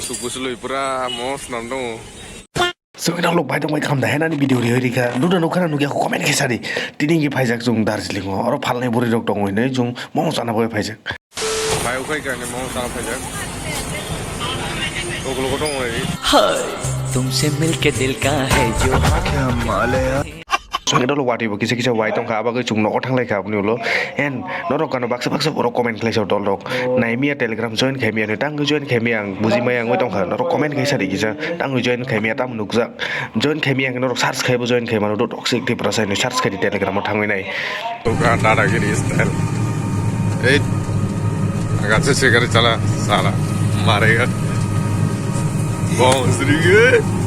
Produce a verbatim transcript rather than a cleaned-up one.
Sukuslui pura mos nam dong. Songwino lok bai tongbai kham da henani video ri ri kha. Nuda nukha na nukya comment khe sadi. Tini ki phaijak chung Darjeeling o. Oro phalnai buri rok tongwi nei chung mong chana bai phaijak. Bai ukhai kani mong chana phaijak. Oklo ko tongwi. हाय, तुमसे मिलके दिल का है जो Songwino lok watwi bo kisa kisa wai tongkha abagwi chung nogo thanglai kha aboni ulo. En norok kano baksa baksa borok comment khlai sa dol rok. Naimia Telegram join khaimia ni tang join khaimia ang buji maya ang tongkha norok comment khaisa di kisa tang join khaimia tam nukjak. Join khaimia ang norok search khaibo join khaima no dot oxy active rasa ni search khai di Telegram o thangwi nai. Tukra dadagiri style. Ei. Agak se sekare chala sala. Marega. Bounce ringe.